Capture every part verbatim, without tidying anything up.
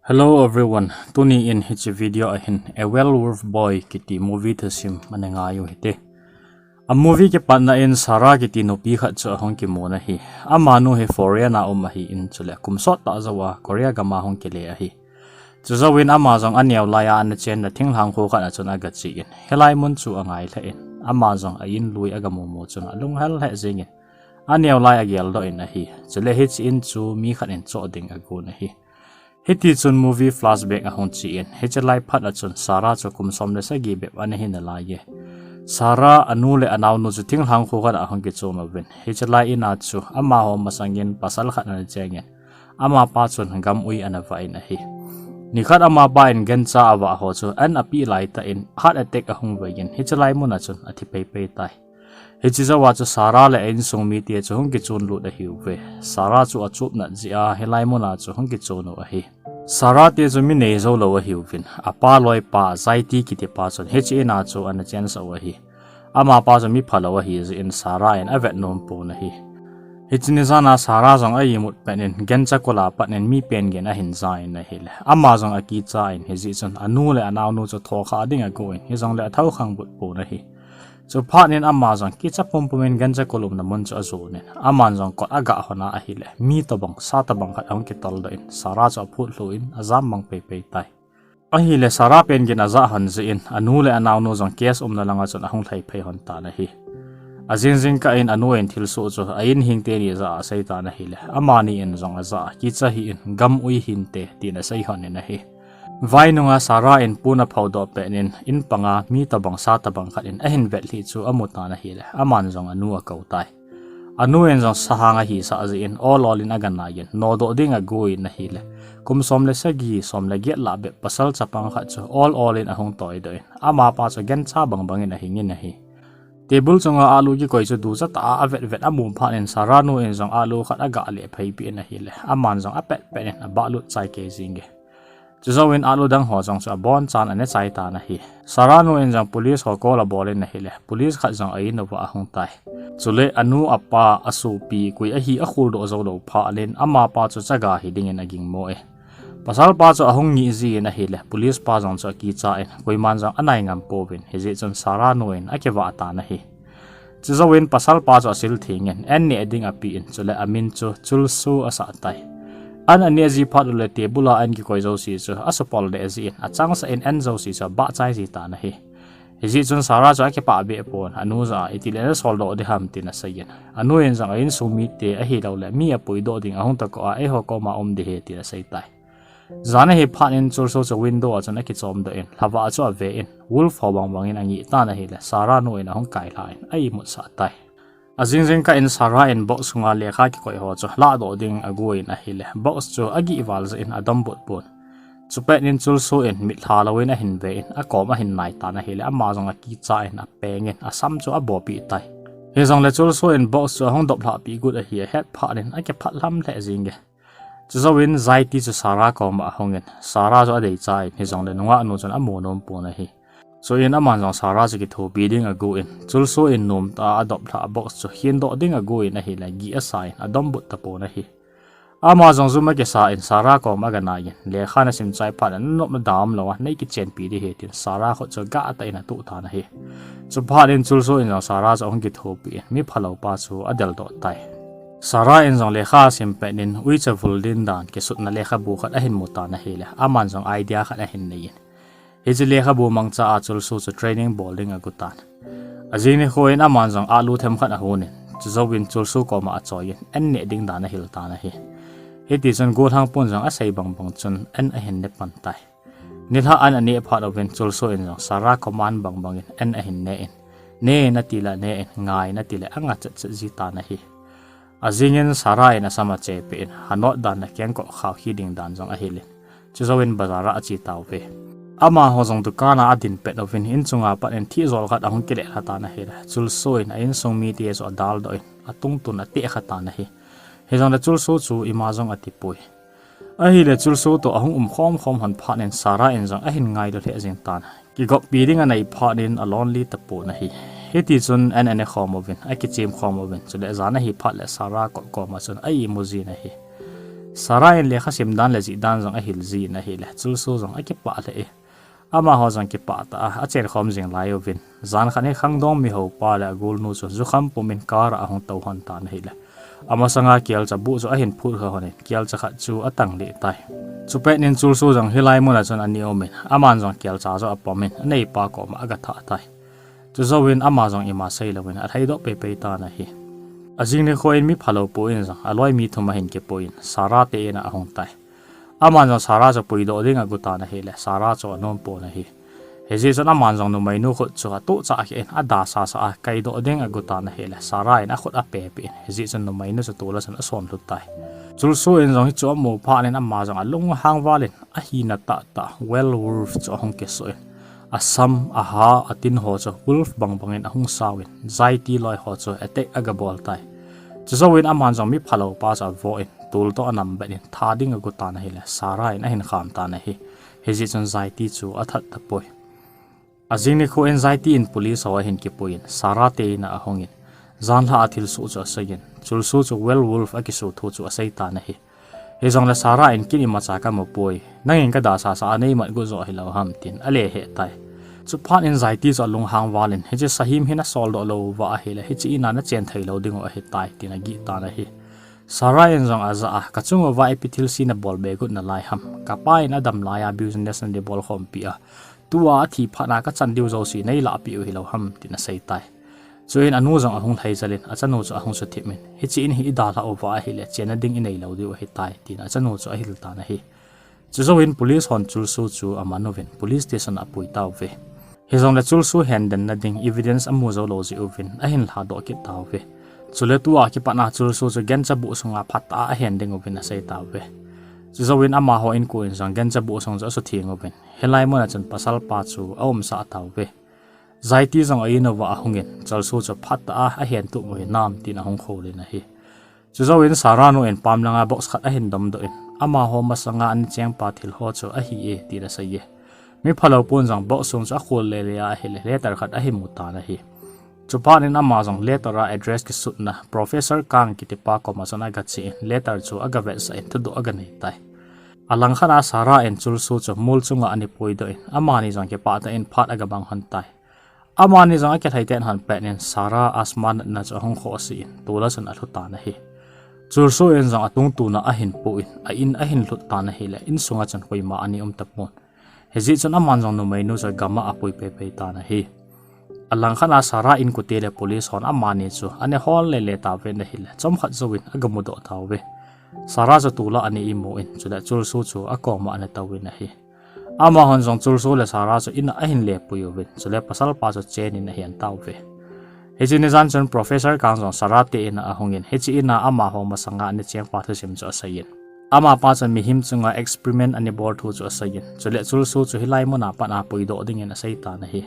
Hello everyone, tuni in hiche video a hin A Well-Off Boy kiti movie thusim ana ngai u hite. A movie kipatna in Sarah kiti nupi khat chu ahung kimu ahi. Amanu hi foreign a um ahin chule kum sot tah jou a Korea gam a hung kile ahi. Chujouvin ama jong aneo lai a ana chenna thinglhang kho khat a chun aga che in, hilai mun chu angai lheh in, ama jong a in lui aga mu mu chun alunghel lheh jengin, aneo lai ageldoh in ahi. Chule hiche in chu mi khat in choh ding agon ahi. Hiti chun movie flashback ahung che in, hiche lai phat a chun Sarah chu kum som le sagi bep ana hi nalai e. Sarah anu le anaonu chu thinglhang kho khat a ahung kichon uvin, hiche lai in a chu amaho masangin pasal khat ana chengin, amapa chun gam ui ana vah in ahi. Nikhat amapa in gancha avah ho chu an apeh laitah in heart attack ahung vei in, hiche lai mun a chun athi pei pei tai. Hiche jou a chu Sarah le a insung mite chu hung kichon lut ahiuve. Sarah chu achop nat jeh a hilai mun a chu hung kichon u ahi. Sarah te chu mi nei jou lou ahiuvin, apa loipa Jae-tae kiti pa chun hiche in a chu ana chensah u ahi. Amapa chu mi phalou ahi jeh in Sarah in avet nom pon ahi. Hiche ni jan a Sarah jong a imut pet in gancha kol a pat in mi pen gin ahin ja in ahile, ama jong akicha in, hijeh chun anu le anaonu chu thokha ding agon, hijongle athou khang but pon ahi. Chuphat in ama jong kicha pumpum in gancha kol umna mun chu ajon in, aman jong kot aga hon a ahile, mi tobang sa tobang khat ahung kitoldoh in, Sarah chu aphut lhu in ajam mang pei pei tai. Ahile Sarah pen gin aja hon jeh in, anu le anaonu jong case umna lang a chun ahung lhai phei hon tan ahi. Ajing jingkah in anu in thilsoh chu a in hing teni jah a asei tan ahile, amani in jong ajah a, kicha hih in, gam ui hinte, tin asei hon in ahi. Vai nunga Sarah in pon aphoudoh pet in, in panga mi tobang sa tobang khat in ahin vetlhih chu amu tan ahile, aman jong anu akou tai. Anu in jong sahang ahisah jeh in, ol ol in aga nai in, nodoh ding agon ahile, kum som le sagi, som le get lah bep pasal chapang khat chu ol ol in ahung toidoh in, amapa chu gancha bang bang in ahing in ahi. Table chunga alu kikoi chu ducha tah a avet vet amu phat in, Sarah nu in jong alu khat aga leh phei peh in ahile, aman jong apet pet in abahlut chai kei jenge. Chujouvin alu dang ho jong chu abonchan ane chai tan ahi. Sarah nu in jong police ho call abol in ahile, police khat jong a in uva ahung tai. Chule anu, apa, asopi, koi ahi akholdoh jou lou phat in, amapa chu chaga hi dingin agingmo e. Pasal pa chu ahung ngih jin ahile, police pa jong chu akicha in, koiman jong anai ngam pouvin, hijeh chun Sarah nu in akivah tan ahi. Chujouvin pasal pa chu asil theng in, an neh ding apeh in, chule amin chu Chul-soo asah tai. An aneh ji phat ule table a an kikoi jouse chu asupol deh jin, achangseh in an jouse chu abah chai ji tan ahi. Hijeh chun Sarah chu akipah beh pon, anu jah a, itile nasoldoh ding ham, tin asei in, anu in jong a insung mite ahiloule mi apuidoh ding ahung tah ko a, eiho koma um ding ahi, tin asei tai. Jan ahi phat in Chul-soo chu window a chun akichomdoh in, lhavah chu ave in, wolf ho bang bang in angih tan ahile, Sarah nu in ahung kailha in a imutsah tai. Ajing jingkah in Sarah in box sunga lekha kikoi ho chu lahdoh ding agon ahile, box chu agih val jeh in adombut pon. Chupet in Chul-soo in mitlha louvin ahin ve in, akom ahin nai tan ahile, ama jong akicha in apeng in, asam chu abopeh tai. Hijongle Chul-soo in box chu ahung doplhah peh got ahi ahet phat in akiphat lham lheh jenge. Chujouvin Jae-tae chu Sarah koma ahung in, Sarah chu adeicha in, hijongle nungah nu chun amu nom pon ahi. Chuin aman jong Sarah chu kithopi ding agon, Chul-soo in nomtah a adoplhah box chu khendoh ding agon ahile, gih asa in adombut tapon ahi. Ama jong jum akisa in Sarah koma aga nai in, lekha nasim chai phat in nanop nada umlou a, nei kichenpi ding ahi, tin Sarah khut chu gahtah in atuh tan ahi. Chuphat in Chul-soo in jong Sarah chu ahung kithopi in, mi phalou pa chu adeldoh tai. Sarah in jong lekha asim pet in, uicha vul ding dan kisutna lekhabu khat ahin mu tan ahile, aman jong idea khat ahin nei in, hiche lekhabu mangcha a Chul-soo chu training bol ding agot tan. Ajing nikho in aman jong alu themkhat ahon in, chujouvin Chul-soo koma achoi in, an neh ding dan ahil tan ahi. Hitichun gollhang pun jong asei bang bang chun an ahin ne pan tai. Nilhah an aneh phat uvin Chul-soo in jong Sarah command bang bang in an ahin ne in, ne in atile ne in, ngai in atile anga chet chet ji tan ahi. Ajing in Sarah in asam achepeh in, hanot dan a kengkoh khao hi ding dan jong ahil in, chujouvin bazar a ache tauve. Amaho jong dukan a adin pet uvin, inchunga pat in thihjol khat ahung kileh lha tan ahile, Chul-soo in a insung mite chu adaldoh in, atungtun ateh kha tan ahi. Hijongle Chul-soo chu ima jong atipoi. Ahile Chul-soo toh ahung um khom khom hon phat in Sarah in jong ahin ngailu lheh jeng tan. Kigoppi ding anei phat in alonely tapon ahi. Hitichun an ane khom uvin, akichem khom uvin, chule jan ahi phat le Sarah kot koma chun a imu jin ahi. Sarah in lekha sim dan le jih dan jong ahil jin ahile, Chulsu jong akipah lheh e. Amaho jong kipah tah a, achen khom jing lai uvin. Jan khat hi khangdong miho pa le agolnu chu jukham pumin car a ahung tou lhon tan ahile, amasanga kelcha buh chu ahin phut kha lhonin, kelcha khat chu atang lih tai. Chupet in Chulsu jong hilai mun a chun ana um in, aman jong kelcha chu apom in, aneipa koma aga thah tai. Chujouvin ama jong ima seilouvin alhaidoh peipei tan ahi. Ajing nikho in mi phalou pu in jong aloi mi thum ahin kipuiyin, Sarah te in a ahung tai. Aman jong Sarah chu puidoh ding agot tan ahile, Sarah chu anom pon ahi. Hijeh chun aman jong numeinu khut chu atuh chah keh in adasasa a kaidoh ding agot tan ahile, Sarah in akhut apepeh in, hijeh chun numeinu chu tol a chun asonlhu tai. Chulsu in jong hichu amu phat in ama jong alunghang val in, ahina tahtah werewolf chu ahung kisoh in, asam, aha, atin ho chu wolf bangbang in ahung sao in, Jaiti loi ho chu attack aga bol tai. Chujouvin aman jong mi phalou pa chu avoh in, tol toh anam bet in, tha ding agot tan ahile, Sarah in ahin kham tan ahi. Hijeh chun Jaiti chu athat tapoi. Ajing nikho in Jaiti in police ho ahin kipuiyin, Sarah te in a ahungin, janhi a thilsoh chu aseiyin, Chulsu chu werewolf akisoh thu chu asei tan ahi. Hijongle Sarah in, ken imacha kamu poi, nangin kadasasa a neimat got joh hilou ham, tin aleheh tai. Chuphat in Jaiti chu alunghang val in, hiche sahim hi nasoldoh lou uva ahile, hiche in a nachen theilou dingu ahitai, tin agih tan ahi. Sarah in jong ajah a, kachung uva ipi thilse nabol be got nalai ham, kapa in adam lai a business nanei bol khompi a, tua athi phat a kachan diu jouse neilahpeh u hilou ham, tin asei tai. Chuin anu jong ahung lhai jel in, achanu chu ahung suthip in, hiche in hi idalhah uva ahile, chenna ding inei lou diu ahitai, tin achanu chu ahil tan ahi. Chujouvin police hon Chulsu chu aman uvin, police station a apui tauve. Hijongle Chulsu hendenna ding evidence amu jou lou jeh uvin, ahin lhadoh kit tauve. Chule tua kipat a Chulsu chu gancha buh sunga phatah a ahen ding uvin asei tauve. Chujouvin amaho inko in jong gancha buh sung chu asutheng uvin, hilai mun a chun pasalpa chu aumsah tauve. Jaiti jong a in uva ahungin, Chulsu chu phatah a ahen tup u hinam, tin ahung kholin ahi. Chujouvin Sarah nu in pam langa box khat ahin domdoh in, amaho masanga ana chengpa thil ho chu ahi e, tin asei e. Mi phalou pun jong box sung chu akhol lele a ahile, letter khat ahin mu tan ahi. Chuphat in ama jong letter a address kisutna Professor Kang kitipa koma chun aga che in, letter chu aga vetsah in, thudoh aga nei tai. Alangkhat a Sarah in Chulsu chu mol chunga ana puidoh in, amani jong kipah tah in phat aga mang lhon tai. Amani jong akilhai ten lhon pet in, Sarah asthma natna chu ahung khohsah in, tol a chun alhu tan ahi. Chulsu in jong atungtun a ahin pu in, a in ahin lhut tan ahile, insunga chun koima ana um tapon. Hijeh chun aman jong numeinu chu gam a apui peipei tan ahi. Alangkhat a Sarah inkote le police hon amani chu ana hol lele tauvin ahile, chomkhat jouvin aga mudoh tauve. Sarah chu tol a ana imu in, chule Chulsu chu akoma ana touvin ahi. Amahon jong Chulsu le Sarah chu in a ahin lepui uvin, chule pasalpa chu chenin ahen tauve. Hiche ni jan chun Professor Kang jong Sarah te in a ahungin, hiche in a amaho masanga ana chengpa thusim chu aseiyin, amapa chun mihem chunga experiment ana bol thu chu aseiyin, chule Chulsu chu hilai mun a pat a puidoh dingin asei tan ahi.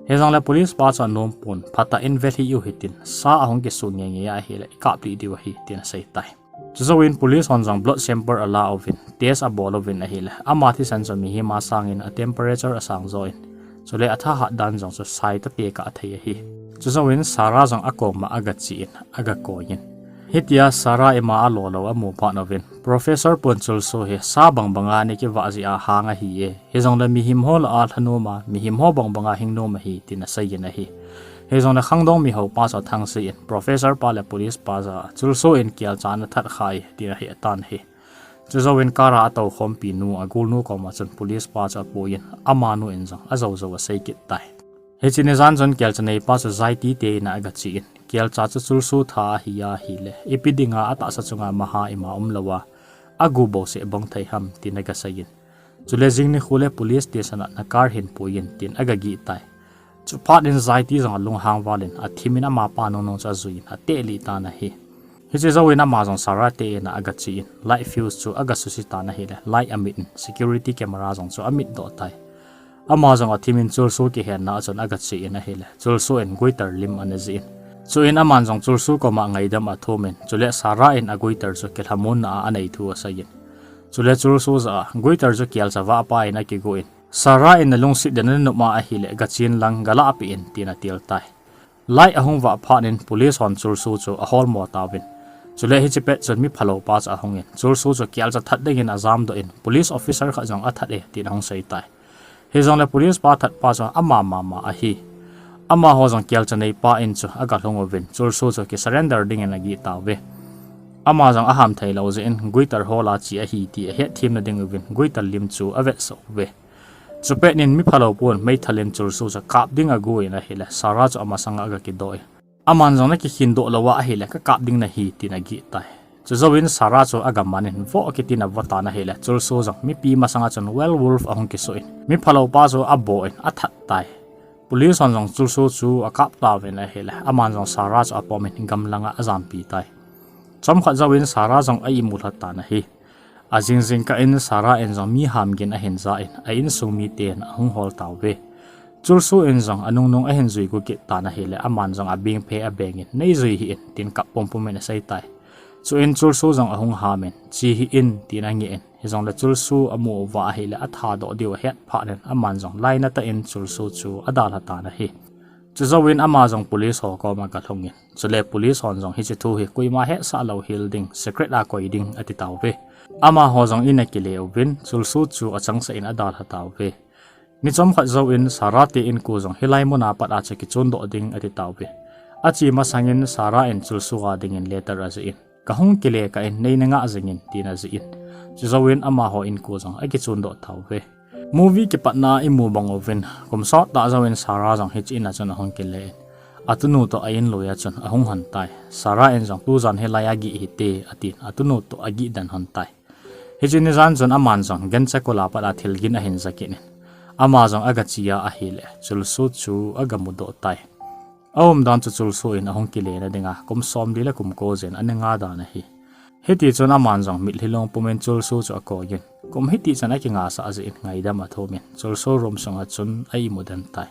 Hijongle police pa chu anom pon, phatah in velhi u hitin, sa ahung kisu ngeingei ahile ikaplih diu ahi, tin asei tai. Chujouvin police hon jong blood sample ala uvin, test abol uvin ahile, ama thisan chu mihem a sangin a temperature asang jo in, chule athahat dan jong chu saitah tekah athei ahi. Chujouvin Sarah jong akoma aga che in, aga koiyin, hitia Sarah ima alo lou amu phat uvin, Professor pun Chulsu hi sa bangbanga ana kivah jeh a hang ahi e. Hijongle mihem ho lah a lhanom a, mihem ho bangbanga hingnom ahi, tin aseiyin ahi. Hijongle khangdong miho pa chu athangse in, Professor pa le police pa jah a, Chulsu in kelcha ana that kha e, tin ahet tan ahi. Chujouvin car a atoukhompi nu, agolnu koma chun police pa chu apuiyin, amanu in jong ajou jou asei kit tai. Hiche ni jan chun kelcha neipa chu Jaiti te in a aga che in, kelcha chu Chulsu tha ahi ahile, ipi dinga atahsa chunga maha ima umlou a, agu bouseh bong thei ham, tin aga seiyin. Chule jing nikho le police station a ana car hin puiyin, tin aga gih tai. Chuphat in Jaiti jong alunghang val in, athimin amapa nungnung chu ajuiyin, ateh lih tan ahi. Hiche jouvin ama jong Sarah te in a aga che in, light fuse chu aga suse tan ahile, light amit in, security camera jong chu amitdoh tai. Ama jong athimin Chulsu kihenna a chun aga che in ahile, Chulsu in goiter lim ana jih in, chuin aman jong Chulsu koma ngaidam athumin, chule Sarah in a goiter chu kilhamonna a anei thu aseiyin, chule Chulsu jah a, goiter chu kelcha vahpa in akigoh in, Sarah in nalungset dia nanop a ahile, gachen lang galahpeh in, tin atil tai. Light ahung vah phat in police hon Chulsu chu aholmo tauvin, Chule hiche pet chun mi phalou pa chu ahungin, Chulsu chu kelcha that dingin ajamdoh in, police officer khat jong athat e, tin ahung sei tai. Hijongle police pa that pa chu ama mama ahi. Amaho jong kelcha nei pa in chu aga lhung uvin, Chulsu chu kisurrender dingin agih tauve. Ama jong aham theilou jeh in, guitar hol a che ahi ti ahet themna ding uvin, guitar lim chu avetsah uve. Chupet in mi phalou pun meithal in Chulsu chu kap ding agon ahile, Sarah chu amasanga aga kidoh in, aman jong nakikhindoh lou a ahile, kakap ding nahi, tin agih tai. Chujouvin Sarah chu aga man in, vo kitin avo tan ahile, Chulsu jong mipi masanga chun werewolf ahung kisoh in, mi phalou pa chu abo in athat tai. Police hon jong Chulsu chu akap tauvin ahile, aman jong Sarah chu apom in gamlanga ajampi tai. Chomkhat jouvin Sarah jong a-imu lha tan ahi. Ajing jingkah in Sarah in jong mi ham gin ahin ja in, a insung miten ahung hol tauve. Chulsu in jong anungnung ahin jui gu kit tan ahile, aman jong abengphe abeng in, neijui hih in, tin kap pumpum in asei tai. Chuin Chulsu jong ahung ham in, che hih in, tin angeh in, hijongle Chulsu amu uva ahile, athadoh diu ahet phat in, aman jong lainatah in Chulsu chu adalha tan ahi. Chujouvin ama jong police ho koma aga lhungin, chule police hon jong hiche thu hi koima hetsah lou hel ding, secret a koi ding ati tauve. Amaho jong in akile uvin, Chulsu chu achangseh in adalha tauve. Ni chomkhat jouvin Sarah te inko jong hilai muna pat a chu kichondoh ding ati tauve. Ache masangin Sarah in Chulsu a dingin letter ajih in, kahung kile kah in, neina ngah jingin, tin ajih in, chujouvin amaho inko jong akichondoh tauve. Movie kipatna a imu bang uvin, kum sot tah jouvin Sarah jong hiche in a chun ahung kile in, atunu toh a-in loi a chun ahung lhon tai. Sarah in jong tujan hilai agih hite, atin, atunu toh agih den lhon tai. Hiche ni jan chun aman jong gancha kol a pat a thilgin ahin ja kit in, ama jong aga che a ahile, Chulsu chu aga mudoh tai. Aumdan chu Chulsu in ahung kile na dinga kum somli le kum ko jen ana nga dan ahi. Hitichun aman jong mitlhi long pumin Chulsu chu akoiyin, kum hitichan akingasah jeh in ngaidam athumin, Chulsu room sunga chun a-imu den tai.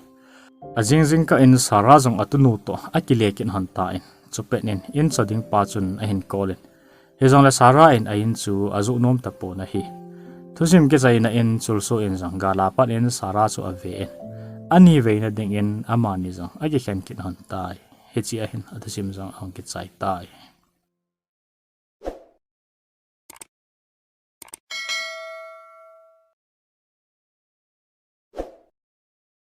Ajing jingkah in Sarah jong atunu toh akile kit lhon tan, chupet in incha ding pa chun ahin call in, hijongle Sarah in a-in chu ajoh nom tapon ahi. Thusim kichaina in Chulsu in jong gal a pat in Sarah chu ave in, ani veina dingin amani jong akikhen kit lhon tai. Hiche ahin athusim jong ahung kichai tai.